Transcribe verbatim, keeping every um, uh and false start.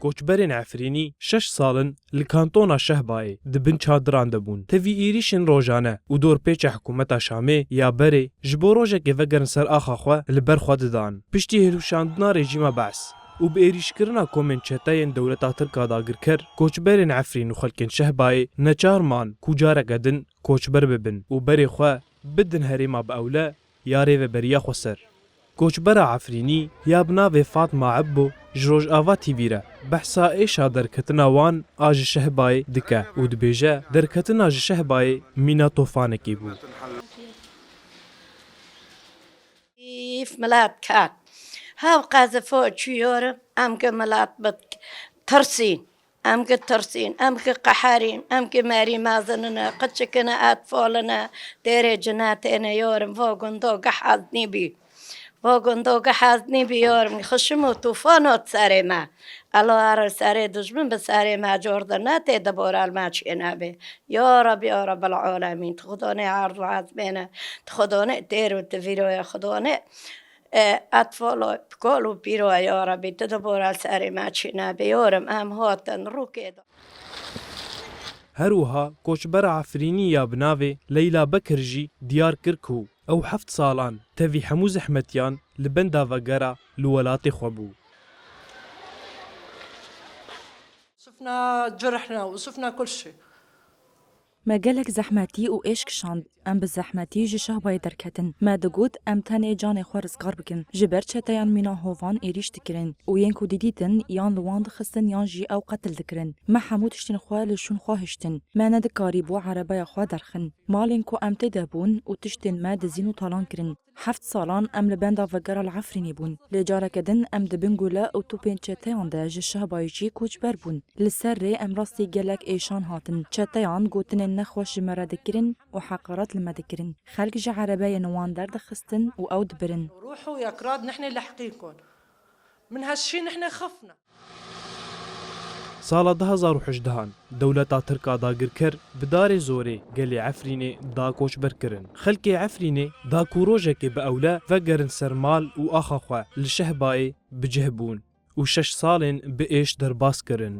Koçberên Efrînî şeş sal in li kantona Şehbayê di bin çadiran de bûn. Tevî êrîşên rojane û dorpêça hikûmeta Şamê ya berê ji bo rojekê vegerin ser axa xwe li ber xwe didan. Piştî hilweşandina rejîma Be's û bi êrîşkirina komên çeteyên dewleta Tirk a dagirker, koçberên Efrîn û xelkên Şehbayê neçar man ku careke din koçber bibin û berê xwe bidin herêma bi ewle ya rêveberiya xweser. Koçbera Efrînî ya bi navê Fatma Ebbo ji Rojava T V re behsa êşa derketina wan a ji Şehbayê dike û dibêje, derketina ji Şehbayê mîna tofanekê bû. Îf milat kat. Hev qezifo çûyor, em ki milat bit tirsîn. Em ki tirsîn, em ki qeherîn, em ki merî mezinine, qiçikine, etfoline, têrê cine têne yorim, vo gundo geh ez nîbî. Vo gundo geh ez nîbî yorim, xişim û tûfano serê me. Elo erê serê dijmin bi serê me cor de ne tê de boral me çê nebê. Ya Rebî, ya Rebel alemîn, tu xudonê erd û ezmêne, tu xudonê têr û tu vîroya xudonê. E, etfolo, kol û pîro ya Rebî, tu di bora serê me çî nebê, yorim em hatin rûkê de. Her wiha koçbera Efrînî ya bi navê Leyla Bekir jî diyar kir ku ew heft salan tevî hemû zehmetiyan li benda vegera li welatê xwe bû. شفنا جرحنا وشفنا كل شيء. Me gelek zehmetî û êş kişand. Em bi zehmetî ji Şehbayê derketin. Me digot, em tenê canê xwe rizgar bikin. Ji ber çeteyan mîna hovan êrîş dikirin û yên ku didîtin yan li wan dixistin yan jî ew qetil dikirin. Me hemû tiştên xwe li şûn xwe hiştin. Me nedikarîbû erebeya xwe derxin. Malên ku em tê de bûn û tiştên me dizîn û talan kirin. Heft salan em li benda vegera li Efrînê bûn. Lê careke din em di bin gule û topên çeteyan de ji Şehbayê jî koçber bûn. Li ser rê em rastî gelek êşan hatin. Çeteyan gotinên nexweş ji me re dikirin û heqaret li me dikirin. Xelk ji erebeyên wan derdixistin û ew dibirin. روحوا يا كراد، نحن لحقيكم. من هالشي نحن خفنا. Sala du hezar û hejdehan dewleta Tirk a dagirker bi darê zorê gelê Efrînê da koçberkirin. Xelkê Efrînê da ku rojekê bi ewle vegerin ser mal û axa xwe li Şehbayê bi cih bûn û şeş salên bi êş derbas kirin.